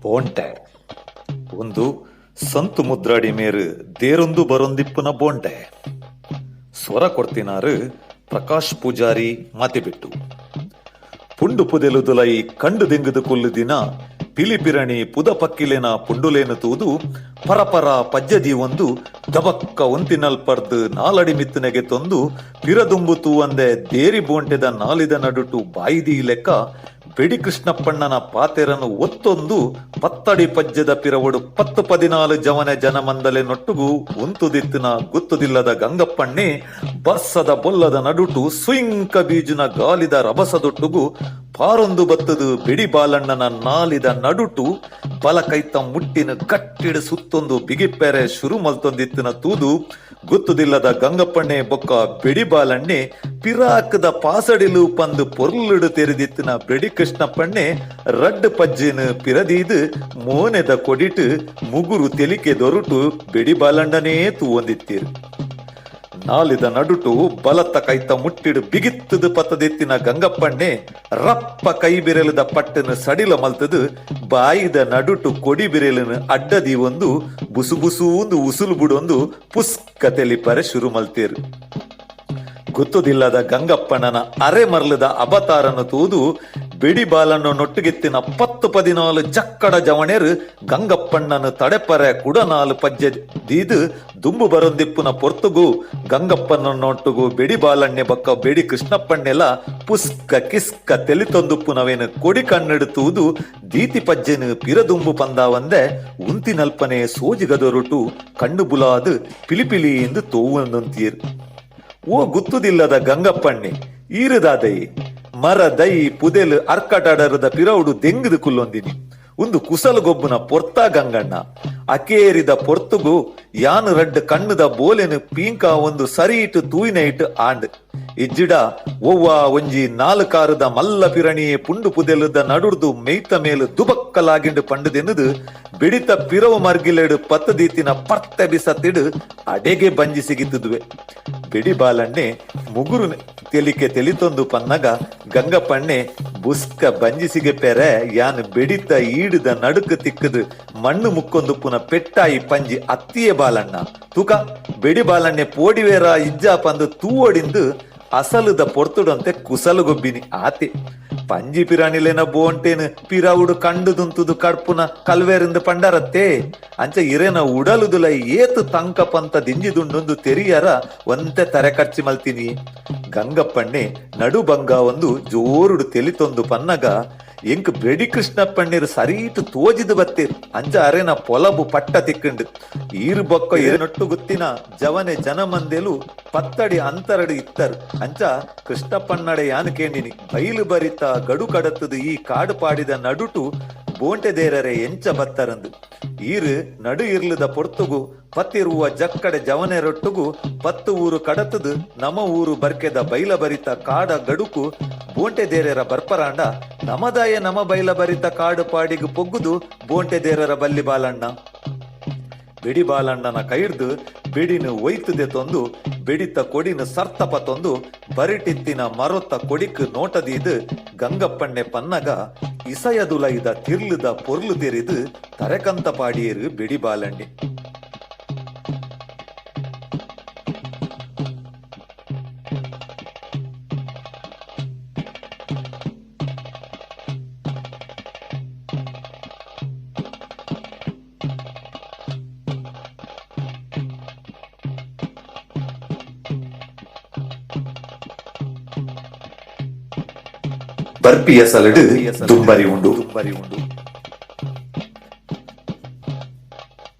ಬೋಂಟೆ ಉಂದು ಸಂತು ಮುದ್ರಾಡಿ ಮೇರ್ ದೇರೊಂದು ಬರೊಂದಿಪ್ಪುನ ಬೋಂಟೆ. ಸ್ವರ ಕೊರ್ತಿನಾರ್ ಪ್ರಕಾಶ್ ಪೂಜಾರಿ ಮಾತೆಬೆಟ್ಟು. ಪುಂಡು ಪುದೆಲುದುಲೈ ಕಂಡು ದೆಂಗುದು ಕುಲ್ಲುದಿನ ಪಿಲಿಪಿರಣಿ ಪುದ ಪಕ್ಕಿಲೆನ ಪುಂಡುಲೇನು ತೂದು ಪರಪರ ಪಜ್ಜೆ ದೀವೊಂದು ದಬಕ್ಕ ಒಂತಿನಲ್ಪರ್ದ್ ನಾಲಡಿ ಮಿತ್ತುನೆಗೆ ತೊಂದು ಪಿರದುಂಬು ತೂವಂದೆ ದೇರಿ ಬೋಂಟೆದ ನಾಲಿದ ನಡುಟು ಬಾಯಿದೀ ಲೆಕ್ಕ ಬೆಡಿ ಕೃಷ್ಣಪ್ಪಣ್ಣನ ಪಾತೆರನು ಒತ್ತೊಂದು ಪತ್ತಡಿ ಪಜ್ಜೆದ ಪಿರವಡು ಪತ್ತು ಪದಿನಾಲು ಜವನೆ ಜನಮಂದಲೆ ನೊಟ್ಟುಗು ಉಂತುದಿತ್ತಿನ ಗುತ್ತುದಿಲ್ಲದ ಗಂಗಪ್ಪಣ್ಣೆ ಬರ್ಸದ ಬೊಲ್ಲದ ನಡುಟು ಸುಯಿಂಕ ಬೀಜುನ ಗಾಲಿದ ರಭಸದೊಟ್ಟುಗು ಪಾರೊಂದು ಬತ್ತದು ಬೆಡಿ ಬಾಲಣ್ಣನ ನಾಲಿದ ನಡುಟು ಬಲ ಕೈತ ಮುಟ್ಟಿನ ಗಟ್ಟಿಡು ಸುತ್ತೊಂದು ಬಿಗಿಪ್ಪೆರೆ ಶುರು ಮಲ್ತೊಂದಿತ್ತಿನ ತೂದು ಗುತ್ತುದಿಲ್ಲದ ಗಂಗಪ್ಪಣ್ಣೆ ಬೊಕ್ಕ ಬೆಡಿ ಬಾಲಣ್ಣೆ ಪಿರಾಕದ ಪಾಸಡಿಲು ಪಂದು ಪೊರ್ಲುಡು ತೆರೆದಿತ್ತಿನ ಬೆಡಿ ಕೃಷ್ಣಪ್ಪಣ್ಣೆ ರಡ್ಡ್ ಪಜ್ಜಿನ ಪಿರದೀದು ಮೋನೆದ ಕೊಡಿಟು ಮುಗುರು ತೆಲಿಕೆ ದೊರುಟು ಬೆಡಿ ಬಾಲಣ್ಣನೇ ತೂವೊಂದಿತ್ತೀರು. ನಾಲಿದ ನಡುಟು ಬಲತ್ತ ಕೈತ ಮುಟ್ಟಿಡು ಬಿಗಿತ್ತದು ಪತ್ತದೆತ್ತಿನ ಗಂಗಪ್ಪಣ್ಣೆ ರಪ್ಪ ಕೈ ಬಿರೆಲದ ಪಟ್ಟನು ಸಡಿಲ ಮಲ್ತದು ಬಾಯಿದ ನಡುಟು ಕೊಡಿ ಬಿರೆಲನು ಅಡ್ಡದಿ ಒಂದು ಬುಸು ಬುಸೂಂದು ಉಸುಲು ಬುಡೊಂದು ಪುಸ್ಕ ತೆಲಿಪರೆ ಶುರು ಮಲ್ತೀರು. ಗೊತ್ತುದಿಲ್ಲದ ಗಂಗಪ್ಪಣ್ಣನ ಅರೆ ಮರ್ಲದ ಅವತಾರನು ತೂದು ಬೆಡಿ ಬಾಲನ್ನು ನೊಟ್ಟುಗೆತ್ತಿನ ಪತ್ತು ಪದಿನಾಲು ಜಕ್ಕಡ ಜವಣೆರು ಗಂಗಪ್ಪಣ್ಣನು ತಡೆಪರೆ ಕುಡನಾಲು ಪಜ್ಜೆ ದೀದು ದುಂಬು ಬರೊಂದಿಪ್ಪುನ ಪೊರ್ತುಗು ಗಂಗಪ್ಪನ ನೊಟ್ಟುಗು ಬೆಡಿ ಬಾಲಣ್ಣೆ ಬಕ್ಕ ಬೆಡಿ ಕೃಷ್ಣಪ್ಪಣ್ಣೆಲ ಪುಸ್ಕ ಕಿಸ್ಕ ತೆಲಿತೊಂದುಪ್ಪುನವೇನು ಕೊಡಿ ಕಣ್ಣಿಡು ತೂದು ದೀತಿ ಪಜ್ಜೆನು ಪಿರದುಂಬು ಪಂದಾವಂದೆ ಉಂತಿನಲ್ಪನೆ ಸೋಜಿಗದೊರುಟು ಕಣ್ಣು ಬುಲಾದು ಪಿಲಿಪಿಲಿ ಎಂದು ತೋವಂದೊಂತೀರ್. ಓ ಗುತ್ತುದಿಲ್ಲದ ಗಂಗಪ್ಪಣ್ಣೆ ಈರುದಾದಯಿ ಮರ ದೈ ಪುದೆಲು ಅರ್ಕಟಡರದ ಪಿರೌಡು ದೆಂಗುದು ಕುಲ್ಲೊಂದಿನಿ ಒಂದು ಕುಸಲು ಗೊಬ್ಬುನ ಪೊರ್ತ ಗಂಗಣ್ಣ ಅಕೇರಿದ ಪೊರ್ತುಗು ಯಾನು ರಡ್ಡು ಕಣ್ಣುದ ಬೋಲೆನು ಪೀಂಕ ಒಂದು ಸರಿಯಿಟ್ಟು ತೂಯಿನ ಇಟ್ಟು ಆಂಡ್ ಇಜ್ಜಿಡ ಒವ್ವ ಒಂಜಿ ನಾಲು ಕಾರುದ ಮಲ್ಲ ಪಿರಣಿ ಪುಂಡು ಪುದೆಲುದ ನಡುರ್ದು ಮೇಯ್ತ ಮೇಲು ದುಬಕ್ಕಲಾಗಿಂಡು ಪಂಡುದೆನ್ನುದು ಬಿಡಿತ ಪಿರವು ಮರ್ಗಿಲೆಡು ಪತ್ತು ದೀತಿನ ಪರ್ತೆ ಬಿಸತ್ತಿಡು ಅಡೆಗೆ ಬಂಜಿ ಸಿಗಿತುದುವೆ. ಬೆಡಿ ಬಾಲಣ್ಣೆ ಮುಗುರು ತೆಲಿಕೆ ತೆಲಿತೊಂದು ಪನ್ನಗ ಗಂಗಪ್ಪಣ್ಣೆ ಬುಸ್ಕ ಬಂಜಿಸಿಗೆ ಪೆರೆ ಯಾನ್ ಬೆಡಿತ ಈಡುದ ನಡುಕು ತಿಕ್ಕದು ಮಣ್ಣು ಮುಕ್ಕೊಂದು ಪುನ ಪೆಟ್ಟಾಯಿ ಪಂಜಿ ಅತ್ತಿಯೇ ಬಾಲಣ್ಣ ತೂಕ ಬೆಡಿ ಬಾಲಣ್ಣೆ ಪೋಡಿವೇರ ಇಜ್ಜ ಪಂದು ತೂವಡಿಂದು ಅಸಲುದ ಪೊರ್ತುಡಂತೆ ಕುಸಲು ಗೊಬ್ಬಿನಿ ಆತೆ ಪಂಜಿ ಪಿರಾಣಿಲೇನ ಬೋಂಟೇನು ಪಿರಾವುಡು ಕಂಡು ದುಂತುದು ಕಡ್ಪುನ ಕಲ್ವೇರಿಂದ ಪಂಡರತ್ತೆ ಅಂಚ ಇರೇನ ಉಡಲುದುಲ ಏತು ತಂಕ ಪಂತ ದಿಂಜಿದುಂಡೊಂದು ತೆರಿಯರ ಒಂತೆ ತರೆ ಖರ್ಚಿ ಮಲ್ತೀನಿ. ಗಂಗಪ್ಪಣ್ಣೆ ನಡು ಬಂಗ ಒಂದು ಜೋರುಡು ತೆಲಿತೊಂದು ಪನ್ನಗ ಎಂಕ್ ಬೆಡಿ ಕೃಷ್ಣಪ್ಪಣ್ಣೀರು ಸರೀಟು ತೋಜಿದು ಬತ್ತೀರ್ ಅಂಚ ಅರೆನ ಪೊಲಬು ಪಟ್ಟ ತಿಕ್ಕಂಡು ಈರು ಬೊಕ್ಕ ನೊಟ್ಟು ಗುತ್ತಿನ ಜವನೆ ಜನಮಂದೆಲು ಪತ್ತಡಿ ಅಂತರಡು ಇತ್ತರ್ ಅಂಚ ಕೃಷ್ಣಪ್ಪಣ್ಣಡೆ ಯಾನು ಕೇಂಡಿನಿ ಬೈಲು ಬರಿತ ಗಡು ಕಡತದು ಈ ಕಾಡು ಪಾಡಿದ ನಡುಟು ಬೋಂಟೆದೇರರೆ ಎಂಚ ಬತ್ತರಂದು ಈರು ನಡು ಇರ್ಲದ ಪೊರ್ತುಗು ಪತ್ತಿರುವ ಜಕ್ಕಡೆ ಜವನೆರೊಟ್ಟುಗು ಪತ್ತು ಊರು ಕಡತದು ನಮ ಊರು ಬರ್ಕೆದ ಬೈಲ ಬರಿತ ಕಾಡ ಗಡುಕು ಬೋಂಟೆದೇರರ ಬರ್ಪರಾಂಡ ನಮದಾಯ ನಮ ಬೈಲ ಬರಿತ ಕಾಡು ಪಾಡಿಗು ಪೊಗ್ಗುದು ಬೋಂಟೆದೇರರ ಬಲ್ಲಿ ಬಾಲಣ್ಣ ಬೆಡಿ ಬಾಲಣ್ಣನ ಕೈರ್ದು ಬೆಡಿನ ಒಯ್ತದೆ ತೊಂದು ಬೆಡಿತ ಕೊಡಿನ ಸರ್ತಪ ತೊಂದು ಬರಿಟಿತ್ತಿನ ಮರೊತ್ತ ಕೊಡಿಕ್ ನೋಟದೀದು ಗಂಗಪ್ಪಣ್ಣೆ ಪನ್ನಗ ಇಸಯದುಲೈದ ತಿರ್ಲುದ ಪೊರ್ಲು ತೆರಿದು ತರೆಕಂತ ಪಾಡಿಯರು ಬೆಡಿ ಬಾಲಣ್ಣೆ. ಬರ್ಪಿಯ ಸಲಡು ದುಂಬರಿ ಉಂಡು.